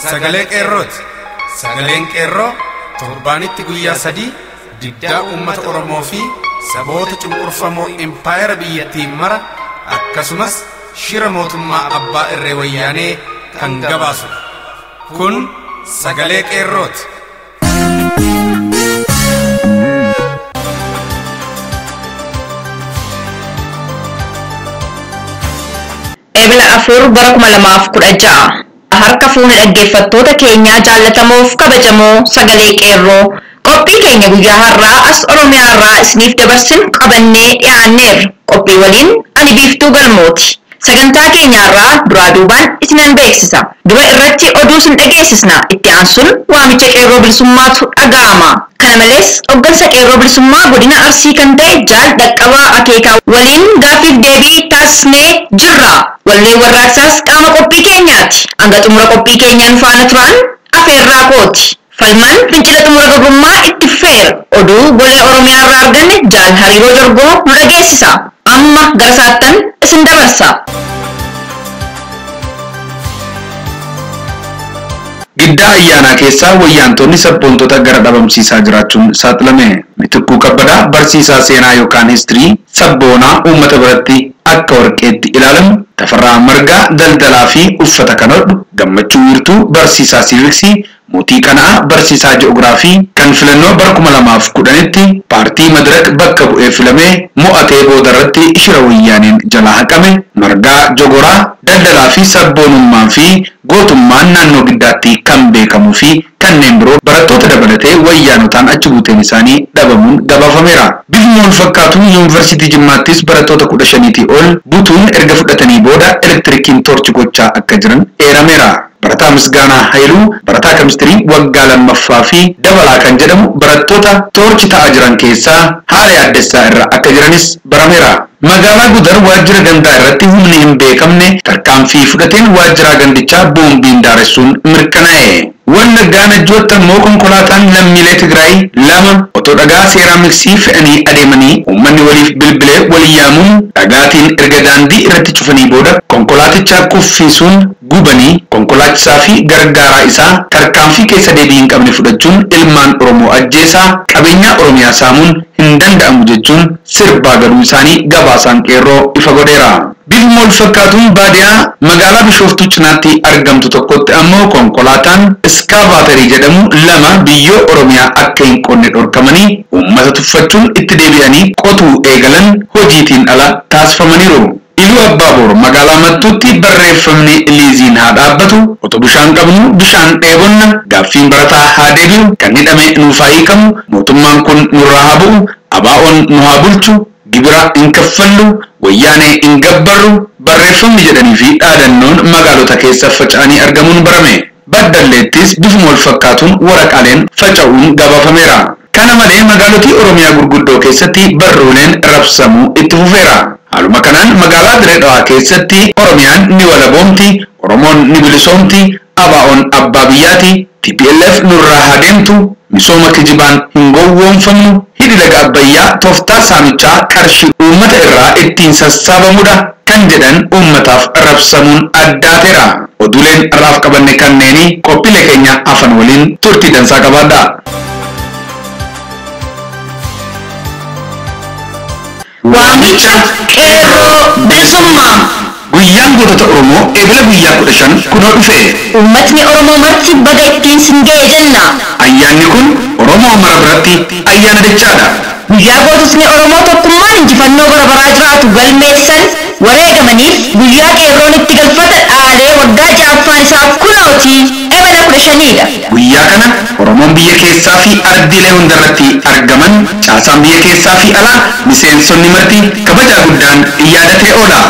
sagalee qeerrooti. Sagaleen qeerroo torbaanitti guyyaa 3 diddaa uummata Oromoo fi saboota cunqurfamoo impaayera biyyattii mara akkasumas shira mootummaa abbaa irree wayyaanee kan gabaasudha. Kun sagalee qeerrooti. Ebla 4 bara 2016 harka fuuna dhaggeeffattoota keenyaa jaallatamoof kabajamoo sagalee qeerroo qophii keenya guyyaa har'aa as Oromiyaa irraa isiniif dabarsin qabannee dhiyaanneerra. Qophii waliin ani Biiftuu Galmooti. Sagantaa keenya irraa duraa duubaan isinan beeksisa. Dura irratti oduu isin dhageessisna. Itti aansuun waamicha qeerroo bilisummaatu dhaga'ama. Kana malees hoggansa qeerroo bilisummaa godina Arsii kan ta'e Jaal Dhaqqabaa Akeekaa waliin gaaffiif deebii taasisnee jirra. Wallee warraaqsaas qaama qophii keenyaati. Hanga xumura qophii keenyaan faana turan afeerraa kooti. Falmaan fincila xumura gabrummaa itti fufeera. Oduu golee Oromiyaa irraa arganne Jaal Hariiroo Jorgoo nu dhageessisa. Amma gara saattan isin dabarsa. Giddaa ayyaanaa keessaa wayyaantonni sabboontota gara dhabamsiisaa jiraachuun saaxilame. Mitikkuu Kabbadaa barsiisaa seenaa yookaan histirii sabboonaa uummata biratti akka warqeetti ilaalamu, Tafarraa Margaa daldalaa fi uffata kan hodhu, Gammachuu Wiirtuu barsiisaa siiviksii, Mootii Qana'aa barsiisaa ji'oogiraafii kan filannoo bara 2010tti paartii Madirak bakka bu'ee filamee mo'atee boodarratti shira wayyaaneen jalaa haqame, Margaa Jogoraa daldalaa fi sabboonummaa fi gootummaan naannoo giddaatti kan beekamuu fi kanneen biroo barattoota dabalatee wayyaanotaan achi buuteen isaanii dhabamuun gabaafameera. Bifuma wal fakkaatuun yuunivarsiitii Jimmaattis barattoota 15 ol butuun erga fudhatanii booda elektirikiin toorchi gochaa akka jiran eerameera. Barataa Misgaanaa Haayiluu, barataa kemistirii waggaa 2ffaa fi dabalaa kan jedhamu barattoota toorchi ta'aa jiran keessaa haala yaaddessaa irra akka jiranis barameera. Magaalaa Gudar waajjira gandaa irratti humni hin beekamne tarkaanfii fudhateen waajjira gandichaa boombiin daaressuun mirkanaa'e. Wallaggaa Najjootti ammoo konkolaataan lammiilee Tigraay 2 otoo dhagaa seeraamiksii fe'anii adeemanii uummanni waliif bilbilee walii yaamuun dhagaatiin erga daandii irratti cufanii booda konkolaaticha kuffisuun gubanii konkolaachisaa fi gargaaraa isaa tarkaanfii keessa deebii hin qabne fudhachuun ilmaan Oromoo ajjeesaa qabeenyaa Oromiyaa saamuun hin danda'amu jechuun sirbaa galuu isaanii gabaasaan qeerroo ifa godheera. Bifuma wal fakkaatuun baadiyaa magaalaa Bishooftuu cinaatti argamtu tokkotti ammoo konkolaataan iskaavaatarii jedhamu 2 biyyoo Oromiyaa akka hin qonne dhorkamanii uummata tuffachuun itti deebi'anii qotuu eegalan hojiitiin ala taasifamaniiru. Iluu Abbaaboor magaalaa Mattuutti barreeffamni liiziin haa dhaabbatu, otoo bishaan qabnu bishaan dheebonna, gaaffiin barataa haa deebi'u, kan hidhame nuuf haa hiikamu, mootummaan kun nurraa haa bu'u, abaa'oon nu haa bulchu, gibira hin kaffallu, wayyaanee hin gabbarru, barreeffamni jedhanii fi dhaadannoon magaalota keessa faca'anii argamuun barame. Baddalleettis bifuma wal fakkaatuun waraqaaleen faca'uun gabaafameera. Kana malee magaalotii Oromiyaa gurguddoo keessatti barruuleen rabsamuu itti fufeera. Haaluma kanaan magaalaa Dirree Dhawaa keessatti Oromiyaan ni walaboomti, Oromoon ni bilisoomti, ABO'n abbaa biyyaati, TPLF nurraa haa deemtu, misooma kijibaan hin gowwoomfamnu, hidhi laga Abbayyaa tooftaa saamichaa qarshii uummata irraa ittiin sassaabamudha kan jedhan uummataaf rabsamuun addaateera. Oduuleen har'aaf qabanne kanneeni qophiilee keenya hafan waliin turtii dansaa qabaadha. Waamicha qeerroo bilisummaa. Guyyaan gootota Oromoo eebila guyyaa 15 kunoo dhufe. Uummatni Oromoo marti baga ittiin sin ga'e jenna. Ayyaanni kun Oromoo mara biratti ayyaana dachaadha. Guyyaa goototni Oromoo tokkummaan injifannoo bara baraa jiraatu galmeessan wareegamaniif guyyaa qeerroon itti galfata dhaalee waggaa 6ffaan isaa kunooti ebala 15dha. Guyyaa kana Oromoon biyya keessaa fi ardiilee hundarratti argaman caasaan biyya keessaa fi alaa miseensonni marti kabajaa guddaan yaadatee oola.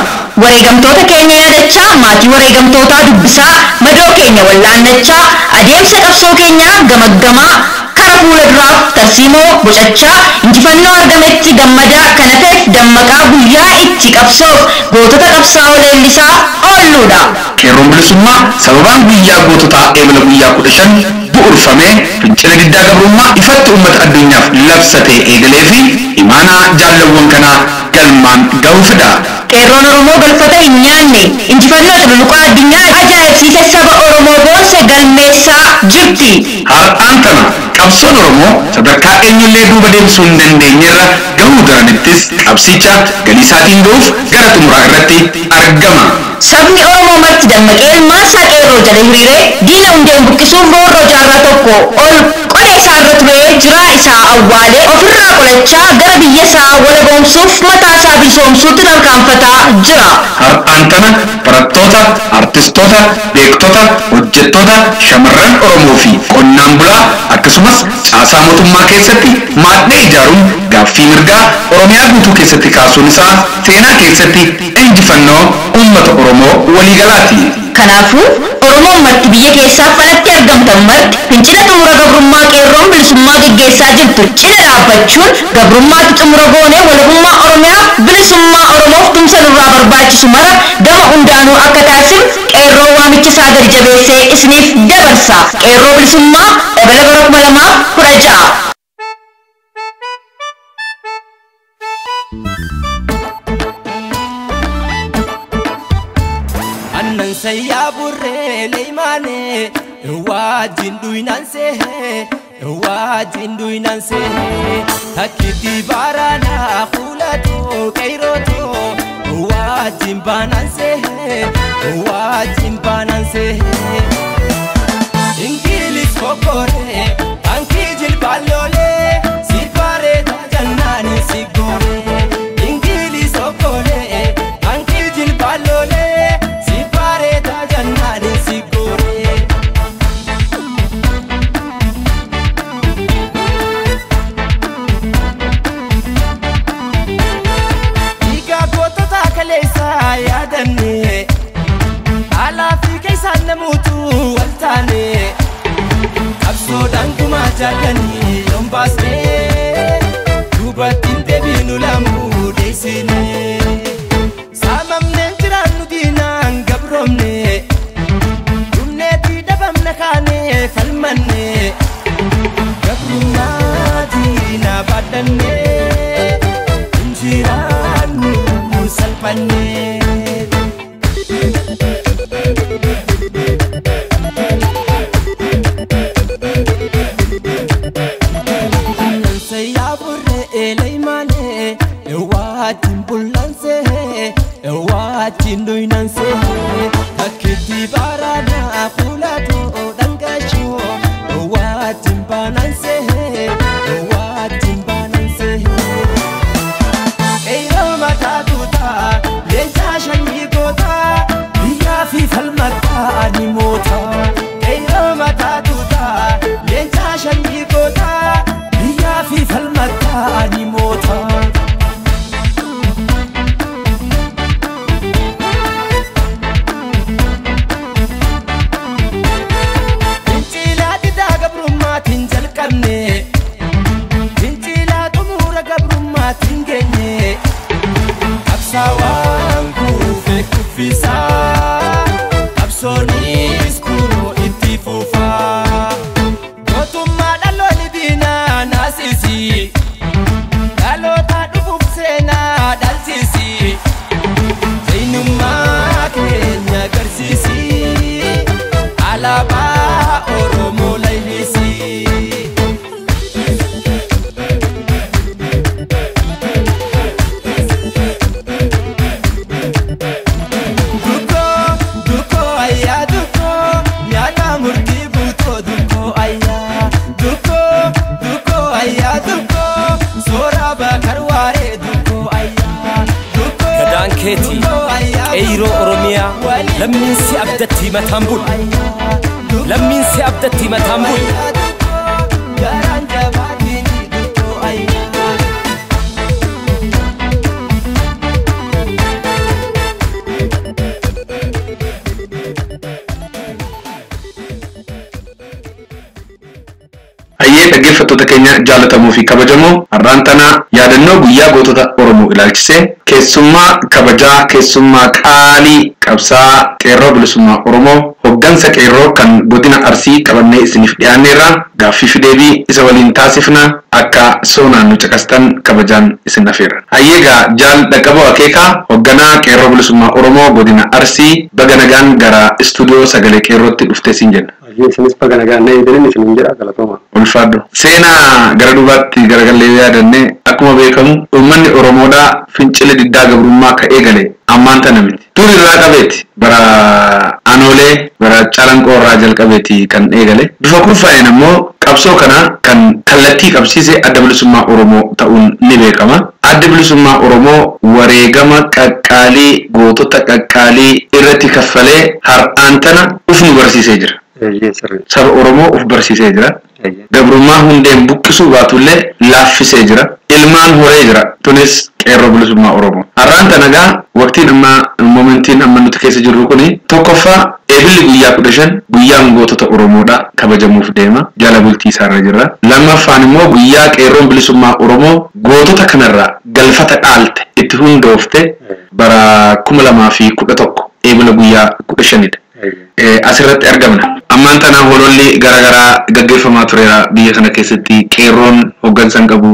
Wareegamtoota keenya yaadachaa, maatii wareegamtootaa dubbisaa, madoo keenya wallaannachaa, adeemsa qabsoo keenyaa gamaggamaa, kara fuula duraaf tarsiimoo bocachaa, injifannoo argametti gammadaa, kana ta'eef dammaqaa guyyaa itti qabsoof gootota qabsaa'oo leellisaa oolluudha. Qeerroon bilisummaa sababaan guyyaa goototaa eebila guyyaa 15 bu'uurfamee fincila diddaa gabrummaa ifatti uummata addunyaaf labsatee eegalee fi imaanaa jaallawwan kanaa galmaan ga'uu fida. Qeerroon Oromoo galfata hin nyaanne injifannoo cululuqaa addunyaa ajaa'ibsiise saba Oromoo boonse galmee jirti. Har'aan tana qabsoon Oromoo sadarkaa eenyullee duuba deebisuu hin dandeenyerra gahuu daranittis qabsicha galii isaatiin gahuuf gara xumuraa irratti argama. Sabni Oromoo marti dammaqee ilmaan isaa qeerroo jala hiriiree diina hundeen buqqisuuf roorroo jaarraa tokko ol qola isaa irra turee jiraa isaa awwaalee ofirraa qolachaa gara biyya isaa walaboomsuuf mataa isaa bilisoomsuutti tarkaanfataa jira. Har'aan tana barattoota, artistoota, beektota, hojjettoota, shamarran Oromoo fi qonnaan bulaa akkasumas caasaa mootummaa keessatti maadhee ijaaruun gaaffii mirgaa Oromiyaa guutuu keessatti kaasuun isaa seenaa keessatti injifannoo uummata Oromoo waliigalaati. Kanaafuu Oromoon marti biyya keessaaf alatti argamtan marti fincila xumura gabrummaa qeerroon bilisummaa geggeessaa jirtu cina dhaabbachuun gabrummaatti xumura goonee walabummaa Oromiyaa bilisummaa Oromoof tumsa nurraa barbaachisu mara gama hundaanuu akka taasifnu qeerroo waamicha isaa gadi jabeessee isiniif dabarsa. Qeerroo bilisummaa Ebela bara 2016. Annan sayyaa burree leeymaane wajjin dhuyinaansee wajjin dhuyinaansee takkitti baaraanaa fuulatoo qeyrotoo wajjin baanaansee wajjin baanaansee Ingiliis kokkoree baankii jilbaaloolee si bareeda jannaani si gooree Ingiliis kokkoree baankii jilbaaloolee si bareeda jannaani si gooree. Dhiigaa gootota kaleessaa yaadanne alaa fi keessaan namoota wal taane qabsoodhaan gumaa jaallanii yoon baasne duubatti hin deebinu lamuu deessine saamamneen jiraannu diinaan gabroomne dhumneetii dhabamna kaane falmanne gabrummaa diinaa baadhanne injiraannu salphanne. Sayyaa burree leeymaane wajjin bullansee wajjin dhuyinansee takkitti baaraanaa fuulatoo dhangaashoo wajjin baanansee wajjin baanansee. Qeyroo mataa tuutaa leencaa shanyii gootaa biyyaa fi falmataa ni mootaa. Qeyroo mataa tuutaa leencaa shanyii gootaa biyyaa fi falmataa ni mootaa. Fincilaa didaa gabrummaatiin jalqabne fincilaa xumura gabrummaatiin geenye qabsaawaan kuufee kuffisaa qabsoonis kunoo itti fufaa gootummaa dhaloonni diinaa naasisi dhaloota dhufuuf seenaa dhalchisi seenummaa keenya agarsiisi alaabaa Oromoo leellisi. Dukkoo dukkoo ayyaa dukkoo nyaata murtii guutoo dukkoo ayyaa dukkoo dukkoo ayyaa dukkoo soora bakar waaree dukkoo ayyaa dukkoo Gadaan keetii dukkoo ayyaa qeyroo dukkoo Oromiyaa waliin lammiin si abdatti mataan bulu ayyaa dukkoo lammiin si abdatti mataan bulu. ayyaa dukkoo garaan jabaatiin dukkoo ayyaa. Hayyee dhaggeeffattoota keenya jaalatamuu fi kabajamoo har'aan tana yaadannoo guyyaa gootota Oromoo ilaalchisee keessummaa kabajaa keessummaa qaalii qabsaa qeerroo bilisummaa Oromoo hoggansa qeerroo kan godina Arsii qabannee isiniif dhiyaanneerra gaaffii fi deebii isa waliin taasifna akka soonaan nu caqastan kabajaan isin afeerra. Hayyeegaa jaal Dhaqqaboo Akeekaa hogganaa qeerroo bilisummaa Oromoo godina Arsii baga nagaan gara istuudiyoo sagalee qeerrootti dhuftee siin jenna. Isinis baga nagaan na eegdanii isinin jedha galatooma. Ulfaadho. Seenaa gara duubaatti garagallee yaadannee akkuma beekamu uummanni Oromoodhaa fincila diddaa gabrummaa ka eegale ammaan tana miti. Dur irraa qabeeti bara Anoolee bara Calanqoo irraa jalqabeeti kan eegale. Bifa kurfaa'een ammoo qabsoo kana kan kallattii qabsiise Adda Bilisummaa Oromoo ta'uun ni beekama. Adda Bilisummaa Oromoo wareegama qaqqaalii gootota qaqqaalii irratti kaffalee har'aan tana uf nu barsiisee jira. Saba Oromoo uf barsiisee jira. Gabrummaa hundeen buqqisuu baatullee laaffisee jira. Ilmaan horee jira. Tunis qeerroo bilisummaa Oromoo. Har'aan tana gaa waqtiin ammaa moomentiin amma nuti keessa jirru kuni tokkoffaa eebilli guyyaa 15 guyyaan gootota Oromoodha kabajamuuf deema. Jala bultii isaarra jirra. Lammaffaan immoo guyyaa qeerroon bilisummaa Oromoo gootota kanarraa galfata dhaalte itti hundoofte bara 2011 eebila guyyaa 15dha. Asirratti argamna. Ammaan tana hololli garaagaraa gaggeeffamaa tureera biyya kana keessatti qeerroon hooggansa hin qabu.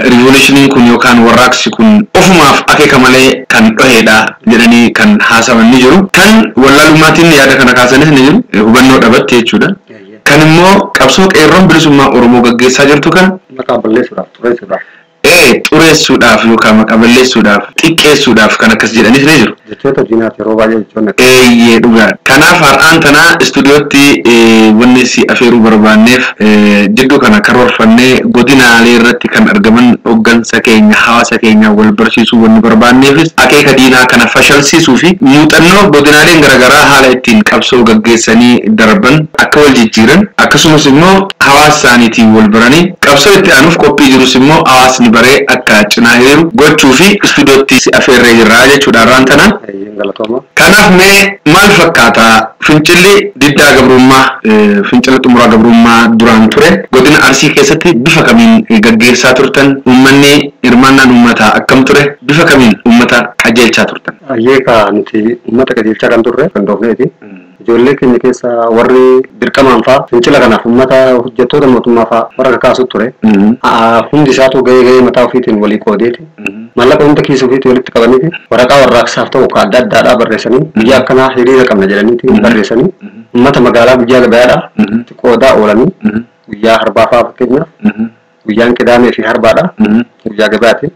Riivolushiniin kun yookaan warraaqsi kun ofumaaf akeeka malee kan dhoheedha jedhanii kan haasawan ni jiru. Kan wallaalummaatiin yaada kana kaasanis ni jiru. Hubannoo dhabatti jechuudha. Kan immoo qabsoo qeerroon bilisummaa Oromoo gaggeessaa jirtu kana maqaa balleessuudhaaf xureessuudhaaf. Xureessuudhaaf yookaan maqaa balleessuudhaaf xiqqeessuudhaaf kan akkas jedhanis ni jiru. Jechoota diinaati yeroo baay'ee jechoonni. Eeyyee dhugaa. Kanaaf har'aan tana istuudiyootti wanni si afeeruu barbaanneef jidduu kana karoorfannee godinaalee irratti kan argaman hooggansa keenya hawaasa keenya wal barsiisuu wanni barbaanneefis akeeka diinaa kana fashalsiisuu fi muuxannoo godinaaleen garaagaraa haala ittiin qabsoo gaggeessanii darban akka wal jijjiiran akkasumas immoo hawaasa isaaniitiin wal baranii qabsoo itti aanuuf qophii jirus immoo hawaasni baree akka cinaa hiriiru gochuu fi istuudiyootti si afeerree jirra jechuudha har'aan tana. Kanaaf mee maal fakkaata fincilli diddaa gabrummaa fincila xumuraa gabrummaa duraan ture godina Arsii keessatti bifa kamiin gaggeessaa turtan uummanni hirmaannaan uummataa akkam ture bifa kamiin uummata qajeelchaa turtan? Ayyeekaa nuti uummata qajeelchaa kan turre kan doofneeti. Ijoollee keenya keessa warri dirqamaan fa'aa fincila kanaaf uummata hojjettoota mootummaa fa'aa warra kakaasu ture. Hundi isaatu gahee gahee mataa ofiitiin walii qoodeeti. Maallaqa hunda kiisa ofiitti walitti qabaniiti. Waraqaa warraaqsaaf ta'u kan adda addaadhaa barreessanii guyyaa akkanaa hiriira qabna jedhaniiti barreessanii uummata magaalaa guyyaa gabaadhaa qoodaa oolanii guyyaa harbaa fa'aa fakkeenyaaf guyyaan qidaamee fi harbaadha guyyaa gabaati.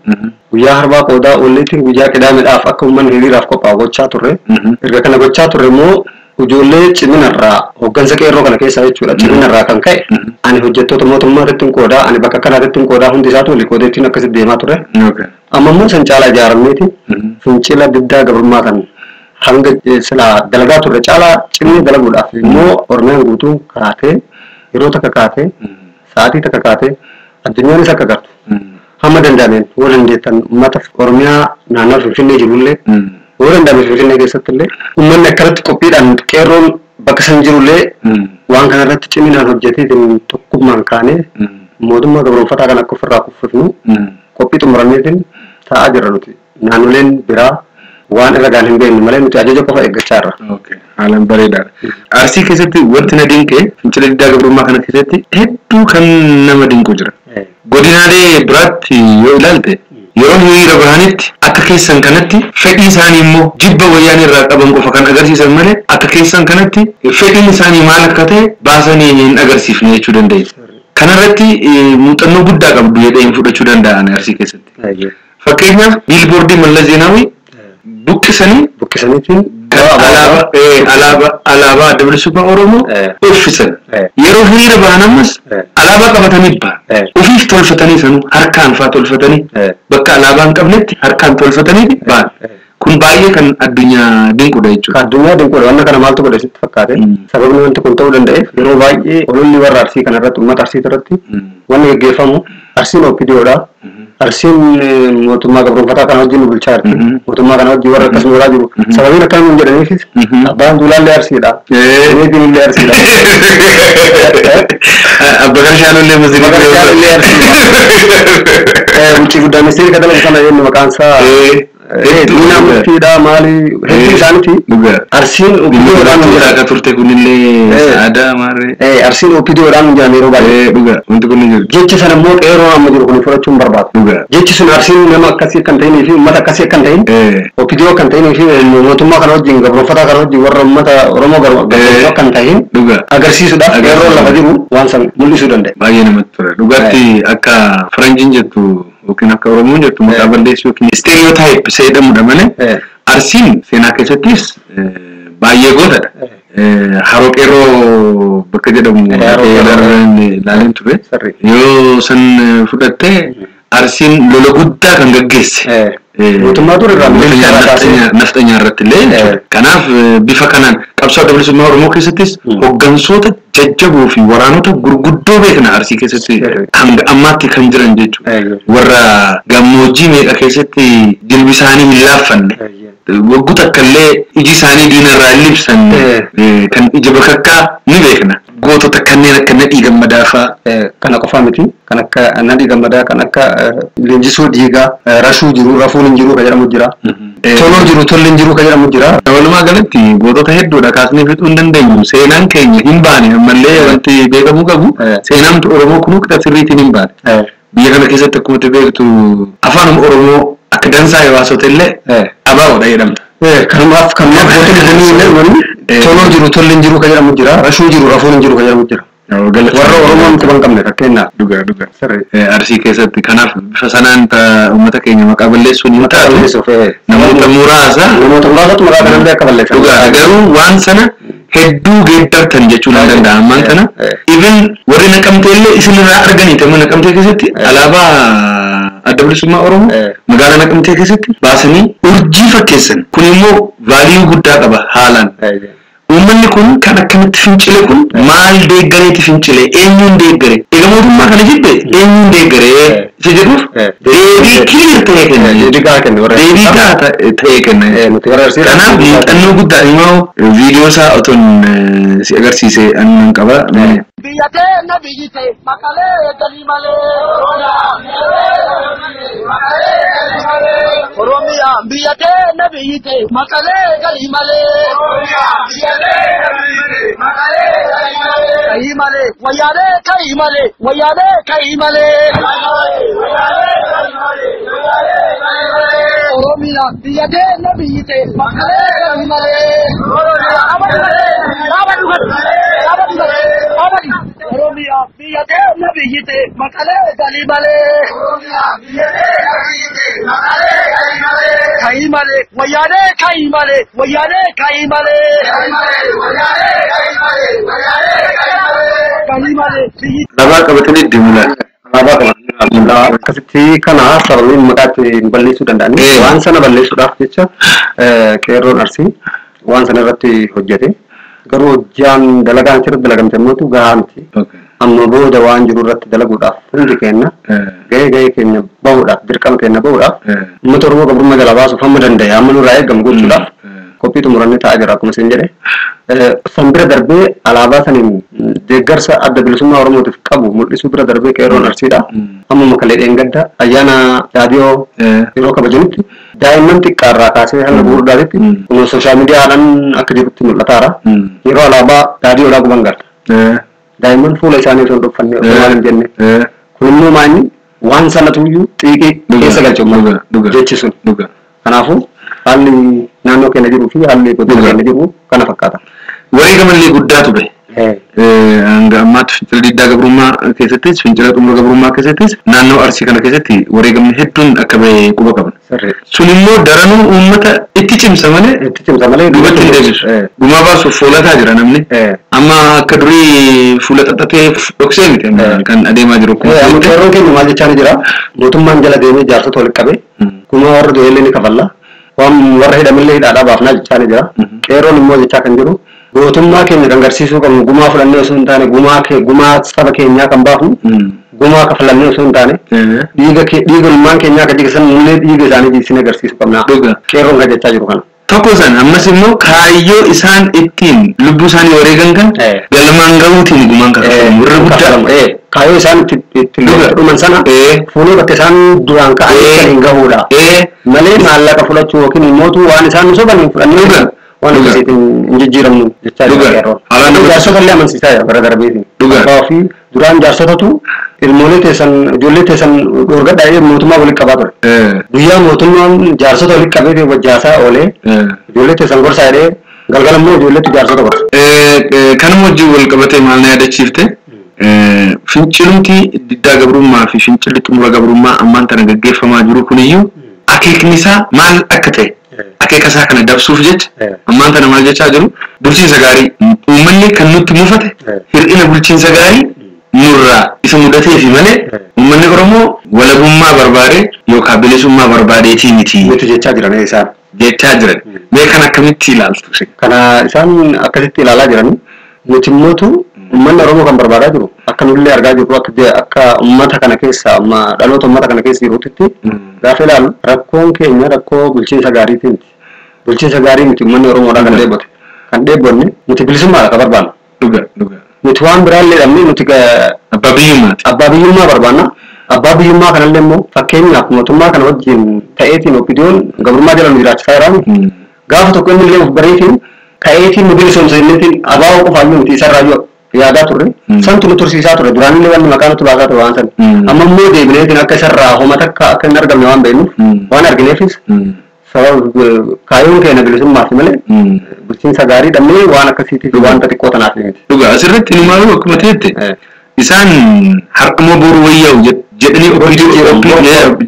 Guyyaa harbaa qoodaa oolleetiin guyyaa qidaameedhaaf akka uummanni hiriiraaf qophaa'u gochaa turre. Erga kana gochaa turre immoo ijoollee ciminarraa hooggansa qeerroo kana keessaa jechuudha ciminarraa kan ka'e ani hojjettoota mootummaatitti qoodaa ani bakka kanaatitti qoodaa hundi isaatu walii qoodeettiin akkasitti deemaa ture. Amma immoo san caalaa ijaaramneeti fincila diddaa gabrummaa kan hanga silaa dalagaa turre caalaa cimnee dalaguudhaaf immoo Oromiyaan guutuu kaatee yeroo takka kaatee sa'aatii takka kaatee addunyaanis akka gartu hamma danda'ameen yoo dandeettan uummata Oromiyaa naannoo Finfinnee jirullee yoo danda'ame Finfinnee keessatti illee uummanni akkanatti qophiidhaan qeerroon bakka san jirullee waan kanarratti ciminaan hojjeteetiin tokkummaan kaanee mootummaa gabroonfataa kan akka ofirraa kuffifnu qophii xumurameetiin taa'aa jirra nuti. Naannoleen biraa waan irra gaan hin beekne malee nuti ajaja qofa eeggachaa jirra. Haalaan bareedaadha. Arsii keessatti wanti na dinqe fincila diddaa gabrummaa kana keessatti hedduu kan nama dinqu jira. Godinaalee biraatti yoo ilaalte yeroo hiriira bahanitti akka keessan kanatti fedhii isaanii immoo jibba wayyaan irraa qaban qofa kan agarsiisan malee akka keessan kanatti fedhiin isaanii maal akka ta'e baasanii hin agarsiifne jechuu dandeenya. Kanarratti muuxannoo guddaa qabdu jedhee hin fudhachuu danda'an Arsii keessatti. Fakkeenyaaf biilboordii Mallas Zeenaawii buqqisanii buqqisaniitiin alaabaa Adda Bilisummaa Oromoo uffisan. Yeroo hiriira bahan ammas alaabaa qabatanii bahan. Ofiif tolfatanii sanuu harkaan fa'aa tolfatanii bakka alaabaa hin qabnetti harkaan tolfatanii bahan. Kun baay'ee kan addunyaa dinquudha jechuudha. Addunyaa dinquudha. Wanna kana maaltu godhe sitti fakkaate? Sababni wanti kun ta'uu danda'eef yeroo baay'ee ololli warra Arsii kanarratti uummata Arsii irratti wanni gaggeeffamu Arsiin OPDOdha. Arsiin mootummaa gabroonfataa kana wajjin nu bulchaa jirti. Mootummaa kana wajjin warra akkasuma godhaa jiru. Sababiin akkana nuun jedhaniifis abbaan Duulaallee Arsiidha. Meetiin illee Arsiidha. Abbakar Shaalollee Musliima. Abbakar Shaalollee Arsiidha. Wucii guddaa ministeerri kadhalatu sana jennu maqaan isaa Diinaa murtiidha maali hedduu isaaniiti. Arsiin OPDOdhaan jira. Akka turte kunillee aadaa maarree. Arsiin OPDOdhaan jiran yeroo baay'ee. Dhugaa wanti kun ni jiru. Jecha sana immoo qeerroo amma jiru kun fudhachuu hin barbaadu. Dhugaa. Jechi sun arsiin nama akkasii kan ta'inii fi uummata akkasii kan ta'in. OPDO kan ta'inii fi mootummaa kana wajjin gabroonfataa kana wajjin warra uummata Oromoo gabroonfataa kan ta'in. Dhugaa. Agarsiisuudhaaf qeerroon lafa jiru waan san mul'isuu danda'a. Baay'ee namatti tola. Dhugaatti akka faranjiin jettu yookiin akka Oromoon jettu maqaa balleessuu yookiin stereotype isa jedhamudha malee Arsiin seenaa keessattis baay'ee gootadha. Haroo qeerroo bakka jedhamu ilaaleen ture. Yoo san fudhatte Arsiin lola guddaa kan gaggeesse. Mootummaa ture irraa nafxanyaa irratti illee. Kanaaf bifa kanaan qabsoo adda bilisummaa Oromoo keessattis hooggansoota jajjaboo fi waraanota gurguddoo beekna Arsii keessatti hanga ammaatti kan jiran jechuudha. Warra gammoojjii meeqa keessatti jilbi isaanii hin laaffanne. Waggoota akkallee iji isaanii diina irraa hin libsanne kan ija bakakkaa ni beekna. Gootota kanneen akka Nadhii Gammadaa fa'aa. Kana qofaa miti. Kan akka Nadhii Gammadaa, kan akka Leenjisoo Diigaa, Rashuu jiru, Rafuun hin jiru kan jedhamu jira. Toloo jiru, Tolli hin jiru kan jedhamu jira. Walumaa galatti gootota hedduudha kaasnee fixuu hin dandeenyu. Seenaan keenya hin baane ammallee wanti beekamuu qabu seenaan Oromoo kunuu qixa sirriitiin hin baane. Biyya kana keessatti akkuma beektu afaan Oromoo akka dansaa hawaasota illee abaawoodha jedhamta. Kanumaaf kanumaaf gootonni kunii toloo jiru tolli hin jiru kan jedhamu jira. Rashuu jiru rafuun hin jiru kan jedhamu jira. Warra Oromoon quban qabne fakkeenyaaf. Dhugaa dhugaa. Arsii keessatti kanaaf bifa sanaan uummata keenya maqaa balleessuun hin taatu. Namoota muraasa. Namoota muraasatu maqaa kanallee akka balleessan. Dhugaa garuu waan sana hedduu geeddartan jechuun hin danda'amu ammaan kana. Even warri naqamtee illee isinirraa arganii ta'uu naqamtee keessatti alaabaa adda bilisummaa Oromoo magaalaa naqamtee keessatti baasanii urjii fakkeessan. Kun immoo vaaliyuu guddaa qaba haalaan. Uummanni kun kan akkamitti fincile kun maal deeggareeti fincile eenyuun deeggare egaa mootummaa kana jibbe eenyuun deeggare isa jedhuuf deebii clear ta'e kenna Deebii gahaa kenne warra deebii gahaa ta'e kenna kanaaf muuxannoo guddaa immoo viidiyoo isaa otoon si agarsiise annan qaba. Biyya teenya biyyi ta'e maqalee galii malee. Oromiyaa biyya teenya biyyi ta'e maqalee galii malee. Ka'ii malee wayyaalee ka'ii malee wayyaalee ka'ii malee. Oromiyaa biyya teenya biyyi ta'e maqalee galii malee. Oromiyaa biyya teenya biyyi ta'e maqalee galii malee. Ka'ii malee wayyaalee ka'ii malee wayyaalee ka'ii malee. Ka'ii malee biyyi. Alaabaa qabatanii deemu laata? Alaabaa qabatanii akkasitti kana sababiin maqaa ittiin balleessuu danda'anii waan sana balleessuudhaaf jecha qeerroon Arsii waan sana irratti hojjete. Garuu hojjaan dalagaan asirratti dalagamte immoo gahaa miti. Amma booda waan jiru irratti dalaguudhaaf hundi keenya gahee gahee keenya bahuudhaaf dirqama keenya bahuudhaaf uummata Oromoo gabrummaa jalaa baasuuf hamma danda'e hamma nurraa eegamu gochuudhaaf qophii xumurannee taa'aa jira akkuma isin jedhe. San bira darbee alaabaa saniin deeggarsa adda bilisummaa Oromootiif qabu mul'isuu bira darbee qeerroon Arsiidha. Ammuma kalee dheengadda ayyaana raadiyoo yeroo kabajanitti daa'imman xiqqaarraa kaasee hanga gurguddaatitti kun sooshaal miidiyaadhaan akka jirutti mul'ataara. Yeroo alaabaa raadiyoodhaa guban garta. Daa'imman fuula isaanii osoo hin dhokfanne osoo waan hin jenne. Kun immoo maanni waan sanatuyyuu xiiqii keessa galche uummata jechi sun. Kanaafuu haalli naannoo keenya jiruu fi haalli godina keenya jiru kana fakkaata. Wareegamallee guddaatu bahe. Hanga ammaatti fincila diddaa gabrummaa keessattis fincila xumura gabrummaa keessattis naannoo Arsii kana keessatti wareegamni hedduun akka bahe quba qabna. Sun immoo daranuu uummata itti cimsa malee Itti cimsa malee duubatti hin deebisu. Gumaa baasuuf foolataa jira namni. Amma akka durii fuula xaxatee dhoksee miti kan adeemaa jiru. Amma qeerroon keenya maal jechaa ni jira mootummaan jala deemee jaarsota walitti qabee gumaa warra du'ellee ni kafalla waan warra hidhamillee hidhaadhaa baafnaa jechaa ni jira. Qeerroon immoo jechaa kan jiru gootummaa keenya kan agarsiisuu qabnu gumaa fudhannee osoo hin taane gumaa saba keenyaa kan baafnu gumaa kafalannee osoo hin taane dhiiga ilmaan keenyaa akka jigsan nullee dhiiga isaanii jigsinee agarsiisuu qabna. Qeerroon kan jechaa jiru kana. Tokko san ammas immoo kaayyoo isaan ittiin lubbuu isaanii wareegan kan galmaan gahuutiin gumaan kafalamu warra guddaa. Kaayyoo isaan itti dhuman sana fuunee bakka isaan duraan ka'anii kan hin gahuudha. Malee maallaqa fudhachuu yookiin immoo waan isaan nu soban hin fudhannee waan akkasiitiin hin jijjiiramnu jechaa jira qeerroon. Jaarsota illee amansiisaa jira bara darbeetiin. Abbaa ofii duraan jaarsotatu ilmoolee teessan ijoollee teessan dhoorgadhaa jedhee mootummaa walitti qabaa ture. Guyyaa mootummaan jaarsota walitti qabee wajjaasaa oolee ijoollee teessan gorsaa jedhee galgala immoo ijoolleetu jaarsota gorsa. Kanuma wajjin wal qabatee maal na yaadachiifte? Fincilumti diddaa gabrummaa fi fincilli xumura gabrummaa ammaan tana gaggeeffamaa jiru kuniyyuu akeekni isaa maal akka ta'e akeeka isaa kana dabsuuf jecha ammaan tana maal jechaa jiru bulchiinsa gaarii uummanni kan nutti mufate hir'ina bulchiinsa gaarii nurraa isa mudatee fi malee uummanni Oromoo walabummaa barbaade yookaan bilisummaa barbaadeetii miti. Miti jechaa jiran isaan. Jechaa jiran. Mee kan akkamitti ilaaltu? Kana isaan akkasitti ilaalaa jiran nuti immootu uummanni Oromoo kan barbaadaa jiru akka nullee argaa jirru akka uummata kana keessa amma dhaloota uummata kana keessa jirutti gaafa ilaallu rakkoon keenya rakkoo bulchiinsa gaariitii miti. Bulchiinsa gaarii miti uummanni Oromoodhaa kan dheebote. Kan dheebonne nuti bilisummaadha kan barbaannu. Dhuga. Nuti waan biraallee dhabne nuti abbaa biyyummaati. Abbaa biyyummaa barbaanna. Abbaa biyyummaa kanallee immoo fakkeenyaaf mootummaa kana wajjin ta'eetiin OPDO'n gabrummaa jala nu jiraachisaa jiraami. Gaafa tokko inni illee of bareetiin ka'eetiin nu bilisoomsa innitiin abaa'oo qofaayyuu miti isarraayyuu yaadaa turre. Santu nu tursiisaa ture duraanillee wanni maqaa nutti baasaa ture waan san. Amma immoo deebineetiin akka isarraa homa takka akka hin argamne waan beeknuuf waan argineefis sababa kaayyoon keenya bilisummaaf malee bulchiinsa gaarii dhabnee waan akkasiitiif wanta xiqqoo tanaaf miti. Dhugaa asirratti inumaa akkuma ta'etti isaan har'uma boru wayyaa'u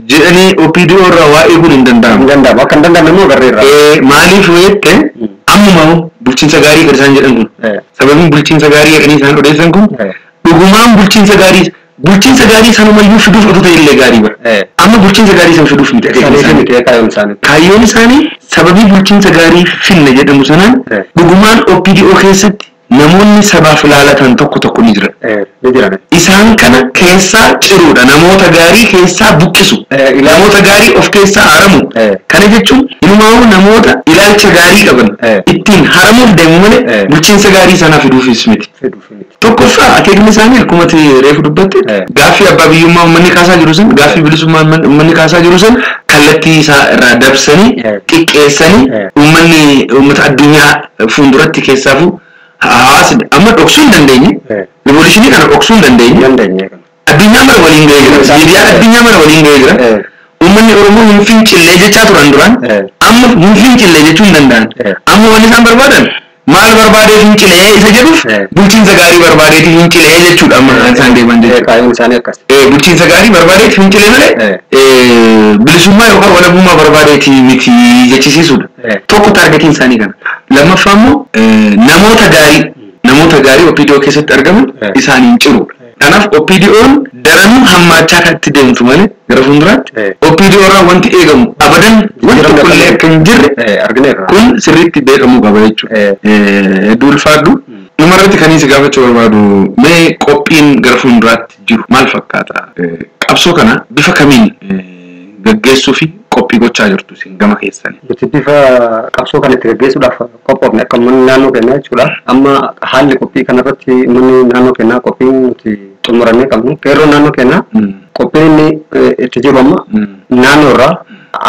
jedhanii OPDO irraa waa eeguun hin danda'amu. Hin danda'amu. Akka hin danda'amne immoo agarreerra. Maaliif jette ammuma bulchiinsa gaarii kan isaan jedhan kun sababiin bulchiinsa gaarii jedhanii isaan odeessan kun dhugumaan bulchiinsa gaarii sanumayyuu fiduuf otoo ta'e illee gaarii bara. Amma bulchiinsa gaarii san fiduuf miti kaayyoon isaanii. Kaayyoon isaanii sababii bulchiinsa gaarii finna jedhamu sanaan dhugumaan OPDO keessatti namoonni sabaaf ilaalatan tokko tokko ni jiran. Isaan kana keessaa ciruudha. Namoota gaarii keessaa buqqisu. Namoota gaarii of keessaa haramu. Kana jechuun inumaa namoota ilaalcha gaarii qaban ittiin haramuuf deemu malee bulchiinsa gaarii sanaa fiduufis miti. Tokkoffaa akeekni isaanii akkuma reefu dubbatte gaaffii abbaa biyyummaa uummanni kaasaa jiru sun gaaffii bilisummaa uummanni kaasaa jiru sun kallattii isaa irraa dabsanii xiqqeessanii uummanni uummata addunyaa fuulduratti keessaafuu hawaasni amma dhoksuu hin dandeenye rivoluushinii kana dhoksuu hin dandeenye addunyaa mara waliin ga'ee jira miidiyaan addunyaa mara waliin ga'ee jira uummanni Oromoo hin fincillee jechaa turan duraan amma hin fincillee jechuu hin danda'an amma wanni isaan barbaadan maal barbaadee fincilee isa jedhuuf bulchiinsa gaarii barbaadeeti fincilee jechuudha amma isaan deeman jechuudha. Bulchiinsa gaarii barbaadeeti fincilee malee bilisummaa yookaan walabummaa barbaadeeti miti jechisiisuudha. Tokko taargetiin isaanii kana. Lammaffaa immoo namoota gaarii OPDO keessatti argaman isaaniin ciruudha. Kanaaf OPDO'n daranuu hammaachaa kan itti deemtu malee gara fuulduraatti OPDO irraa wanti eegamu abadan wanti tokkollee akka hin jirre kun sirriitti beekamuu qaba jechuudha. Hedduu ulfaadhu. Dhumarratti kan isin gaafachuu barbaadu mee qophiin gara fuulduraatti jiru maal fakkaata? Qabsoo kana bifa kamiin gaggeessuu fi qophii gochaa jirtu isin gama keessanii? Nuti bifa qabsoo kana itti gaggeessuudhaaf qophoofne akka uummanni naannoo keenyaa jechuudha. Amma haalli qophii kanarratti uummanni naannoo keenyaa qophiin nuti xumurannee qabnu. Qeerroon naannoo keenyaa qophiin inni itti jiru amma naannoo irraa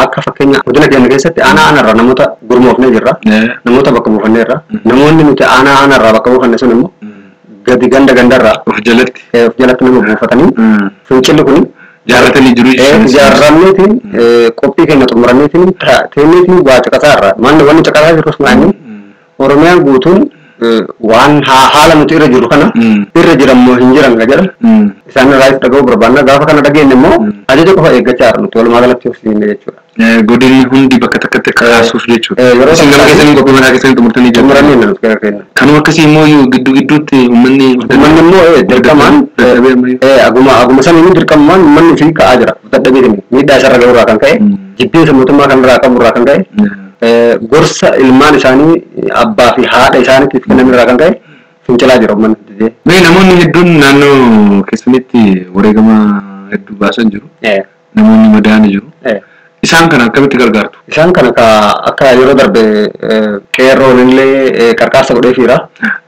akka fakkeenya godina keenya keessatti aanaa aanaarraa namoota gurmoofnee jirra. Namoota bakka buufannee jirra. Namoonni nuti aanaa aanaarraa bakka buufanne sun immoo gadi ganda gandarraa of jalatti nama buufatanii fincilli kuni jaarratanii jiru jechuudha. Jaarranneetiin qophii keenya xumuranneetiin teenneetiin waa caqasaa irra manni wanni caqasaa jirrus maali Oromiyaan guutuun waan haala nuti irra jiru kana irra jiran moo hin jiran jedha isaan irraa dhaga'uu barbaanna gaafa kana dhageenye immoo ajaja qofa eeggachaa jirra nuti walumaa galatti of siinne jechuudha. Godinni hundi bakka takkatti kaasuuf jechuudha. Isin gama keessanii qophii mataa keessanii xumurtanii jirtu. Xumurannee nuti gara keenya. Kanuma akkasii immoo gidduu gidduutti uummanni. Uummanni immoo dirqamaan aguma saniin dirqamaan uummanni ofii ka'aa jira. Dadhabee miidhaa isarra ga'urraa kan ka'e jibbiinsa mootummaa kanarraa qaburraa kan ka'e gorsa ilmaan isaanii abbaa fi haadha isaaniitiif kennamirraa kan ka'e fincilaa jira uummanni. Mee namoonni hedduun naannoo keessanitti wareegama hedduu baasan jiru. Namoonni madaa'anii jiru. Isaan kana akkamitti gargaartu? Isaan kana akka yeroo darbe qeerroon illee qarqaarsa godheefiira.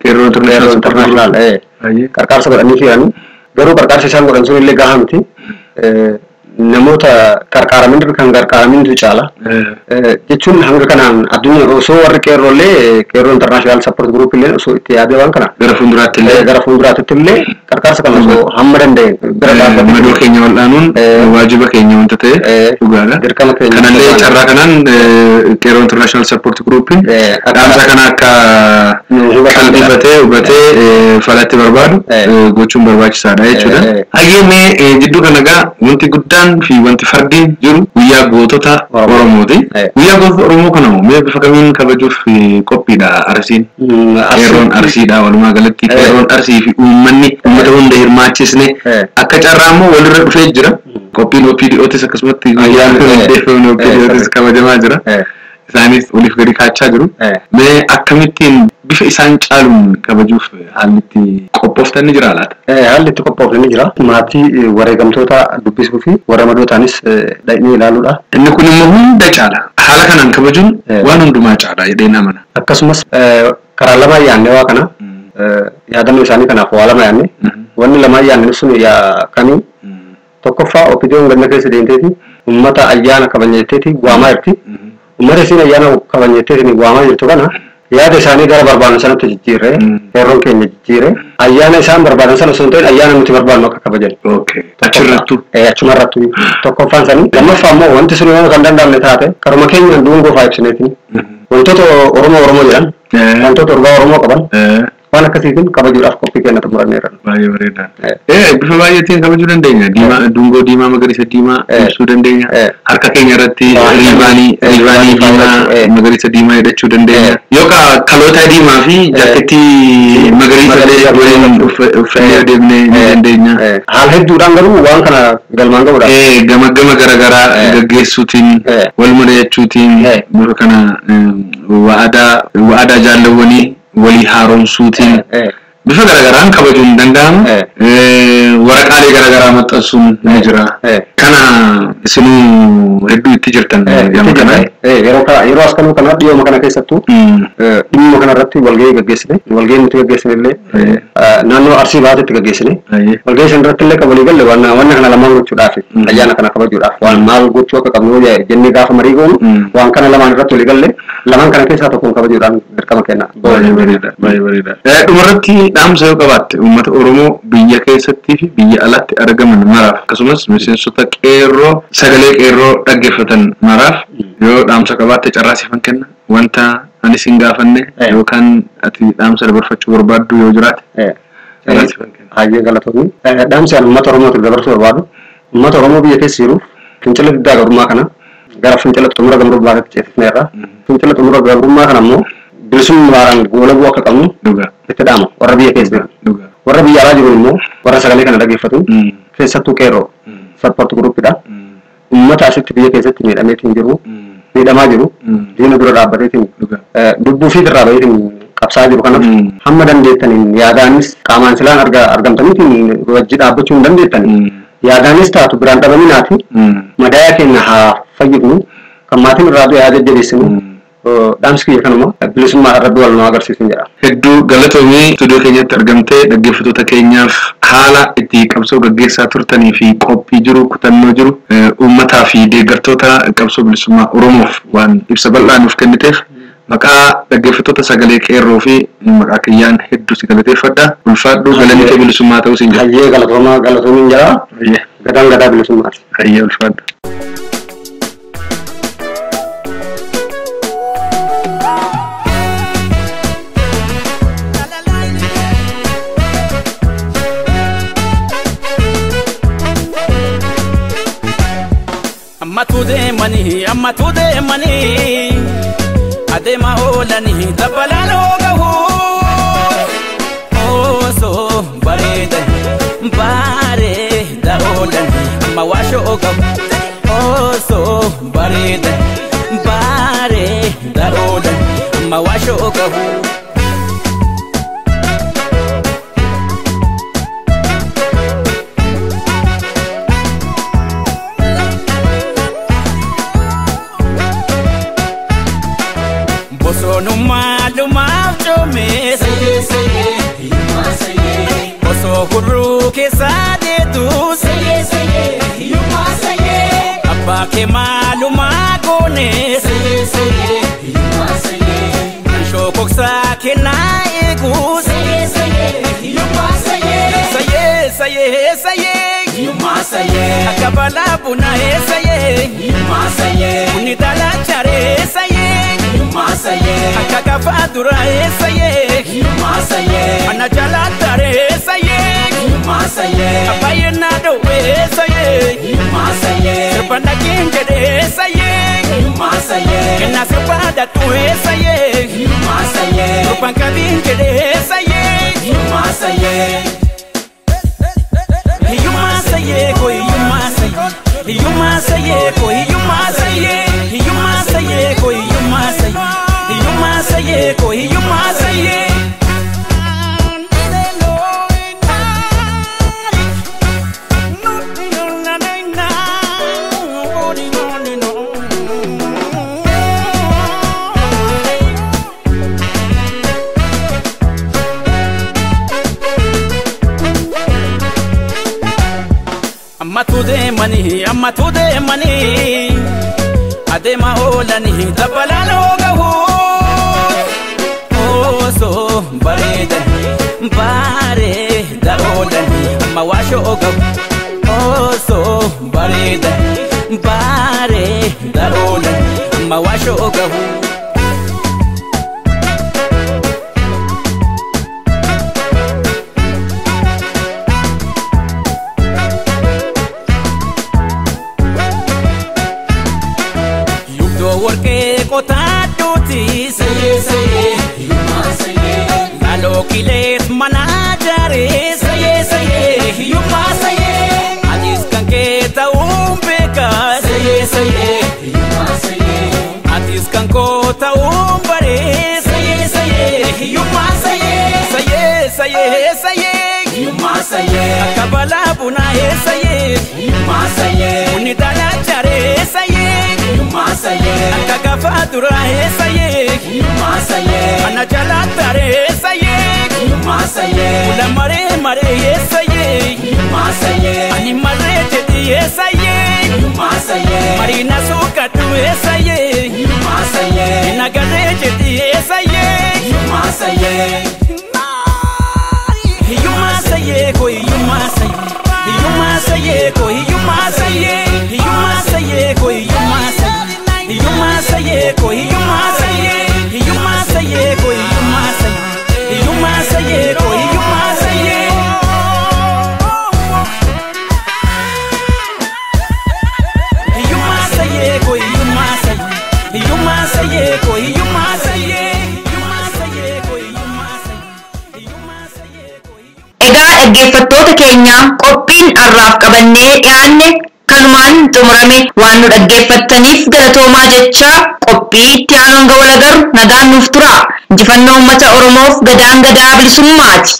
Qeerroon International qarqaarsa godhaniifiirani. Garuu qarqaarsi isaan godhan sun illee gahaa miti. Namoota qarqaaramin kan qarqaaramintu caala. Jechuun hanga kanaan addunyaa osoo warri qeerroollee qeerroo international support group illee osoo itti yaadee waan kana gara fuulduraatti illee gara fuulduraatti illee qarqaarsa kana osoo hamma danda'een bira dhaabbatee madoo keenya wal'aanuun waajiba keenya wanta ta'e dhugaadha. Dirqama keenya. Kanallee carraa kanaan qeerroo international support group dhaamsa kana akka qalbifatee hubatee falatti barbaadu gochuun barbaachisaadha jechuudha. Hayyee mee jidduu kana gaa wanti guddaan fi wanti fardiin jiru guyyaa gootota Oromooti. Guyyaa gootota Oromoo kana mee bifa kamiin kabajuuf qophiidha Arsiin? Qeerroon Arsiidha walumaa galatti qeerroon Arsii fi uummanni uummata hunda hirmaachisne akka carraa immoo walirra dhufee jira. Qophiin OPDOtis akkasumatti guyyaa hundeeffamni OPDOtis kabajamaa jira. Isaanis oliif gadi kaachaa jiru. Mee akkamittiin bifa isaan caaluun kabajuuf haalli itti qophooftan ni jira laata? Haalli itti qophooftan ni jira. Maatii wareegamtoota dubbisuu fi warra madootaanis dhaqnee ilaaluudha. Inni kun immoo hunda caala. Haala kanaan kabajuun waan hundumaa caala jedheen amana. Akkasumas karaa lama yaadne waa kana yaadannoo isaanii kanaaf waa lama yaadne wanni lama yaadne sun kamii tokkoffaa OPDOn ganna keessa deemteeti uummata ayyaana kabajatteeti waamaa jirti. Uummata isiin ayyaana kabajatteetiin waamaa jirtu kana yaada isaanii gara barbaadan sanatti jijjiirree qeerroon keenya jijjiirree ayyaana isaan barbaadan sana osoo hin ta'in ayyaana nuti barbaadnu akka kabajan. Achirrattu. Achumarrattu tokkoffaan sanii lammaffaa immoo wanti sun yoo kan danda'amne taate karuma keenyaan dungoo fa'aa ibsineetiin wantoota Oromoo Oromoo jedhan wantoota urgaa Oromoo qaban waan akkasiitiin kabajuudhaaf qophii keenya xumuranneerra. Baay'ee bareeda. Bifa baay'eetiin kabajuu dandeenya. Diimaa, dungoo diimaa, magariisa diimaa ibsuu dandeenya. Harka keenya irratti riivaanii diimaa, magariisa diimaa hidhachuu dandeenya. Yookaan kaloota diimaa fi jaakkeettii magariisa illee waliin uffannee deemnee ni dandeenya. Haala hedduudhaan garuu waan kana galmaan gahuudhaaf. Gama gama garaagaraa gaggeessuutiin wal mari'achuutiin bifa kana wa'adaa jaallawwanii walii haaromsuutiin bifa garaagaraan kabajuun danda'ama. Waraqaalee garaagaraa maxxansuun ni jira. Kana isinuu hedduu itti jirtan gama kana. Yeroo as kanuu kana dhiyooma kana keessattuu dhimma kana irratti walgahii gaggeessine. Walgahii nuti gaggeessine illee naannoo Arsii Bahaatti gaggeessine. Walgahii sana irratti illee kan walii galle waan kana lamaan gochuudhaaf ayyaana kana kabajuudhaaf waan maal gochuu akka qabnu jennee gaafa marii goonu waan kana lamaan irratti walii galle lamaan kana keessaa tokkoon kabajuudhaan dirqama kenna. Baay'ee bareeda. Baay'ee bareeda. Dhumarratti dhaamsa yoo qabaatte uummata Oromoo biyya keessattii fi biyya alatti argaman maraaf akkasumas miseensota qeerroo sagalee qeerroo dhaggeeffatan maraaf yoo dhaamsa qabaatte carraa siifan kenna wanta ani sin gaafanne yookaan ati dhaamsa dabarfachuu barbaaddu yoo jiraate carraa siifan kenna. Hayyee galatoomii. Dhaamsi ani uummata Oromootiif dabarsuu barbaadu uummata Oromoo biyya keessa jiruuf fincila diddaa gabrummaa kana gara fincila xumura gabrummaatti ceesifneerra. Fincila xumura gabrummaa kana immoo bilisummaadhaan goolabuu akka qabnu itti dhaama warra biyya keessa jiran. Warra biyya alaa jiru immoo warra sagalee kana dhaggeeffatu keessattuu qeerroo support group-dha. Uummata asitti biyya keessatti miidhameetiin jiru miidhamaa jiru diina dura dhaabbateetiin lubbuu fi irraa baheetiin qabsaa jiru kanaaf hamma dandeettaniin yaadaanis qaamaan silaan argamtaniitiin wajji dhaabbachuu hin dandeettaniin yaadaanis taatu biraan dhabaminaati madaaya keenya haa fayyifnu kan maatiin irraa du'e haa jajjabeessinu dhaamsi kiyya kanuma bilisummaa irratti wal nu agarsiisu jedha. Hedduu galatoomii istuudiyoo keenyatti argamtee dhaggeeffattoota keenyaaf haala itti qabsoo gaggeessaa turtanii fi qophii jiru kutannoo jiru uummataa fi deeggartoota qabsoo bilisummaa Oromoof waan ibsa bal'aa nuuf kenniteef maqaa dhaggeeffattoota sagalee qeerroo fi maqaa kiyyaan hedduu si galateeffadha. Ulfaadhu galanni kee bilisummaa ta'uu siin jedha. Hayyee galatoomaa galatoomiin jedha. Gadaan gadaa bilisummaati. Hayyee ulfaadhu. Ammatu deemanii ammatu deemanii adeema oolanii dabbalaan hoogahu osoo bareedan bareeda oolan amma waashoo oogahu osoo bareedan bareeda oolan amma waashoo oogahu. Bosonummaa lumaaf coomee osoo hurruu. Keessa deetu sayee sayee hiyyummaa sayee abbaa kee maalumaa goone sayee sayee hiyyummaa sayee shookoksaa kennaa eegu sayee sayee hiyyummaa sayee sayee sayee sayee hiyyummaa sayee akka balaa bunaa sayee hiyyummaa sayee bunni dalachaaree sayee hiyyummaa sayee akka gafaa duraa sayee hiyyummaa sayee mana jalaa taree sayee Abaye na do saye, Sirba kinje de saye, Kena sirba da tu saye, Rupan kabinje de saye, Hiyuma saye ko hiyuma saye, Hiyuma saye ko hiyuma saye, Hiyuma saye ko hiyuma saye, Hiyuma saye ko hiyuma saye. Amma tude mani, adema olani, dabalalo gahu. Oso baredani, bareda olani, amma washo gahu. Oso baredani, bareda olani, amma washo gahu. Kilees manaajare sayee sayee hiyyummaa sayee atis kan kee ta'uun beeka sayee sayee hiyyummaa sayee atis kan koo ta'uun baree sayee sayee hiyyummaa sayee sayee sayee sayee hiyyummaa sayee akka balaa bunaa sayee hiyyummaa sayee bunni dalachaaree sayee hiyyummaa sayee akka gafaa duraa sayee hiyyummaa sayee mana jalaa taree sayee. Ula mare mare yesaye, ani mare jedi yesaye, marina sukatu yesaye, inagare jedi yesaye, hiyuma saye ko hiyuma saye, hiyuma saye ko hiyuma saye, hiyuma saye ko hiyuma saye, hiyuma saye ko hiyuma saye, hiyuma saye ko hiyuma saye. Hiyuma saye ko hiyuma saye. Hiyuma saye ko hiyuma saye. Hiyuma saye ko hiyuma saye. Hiyuma saye ko hiyuma saye. Hiyuma saye ko hiyuma. Egaa dhaggeeffattoota keenya qophiin har'aaf qabannee dhiyaanne kanumaan xumurame waan nu dhaggeeffattaniif galatoomaa jecha qophii itti aanu hanga wal agarru nagaan nuuf tura. Injifannoo uummata Oromoof gadaan gadaa bilisummaati.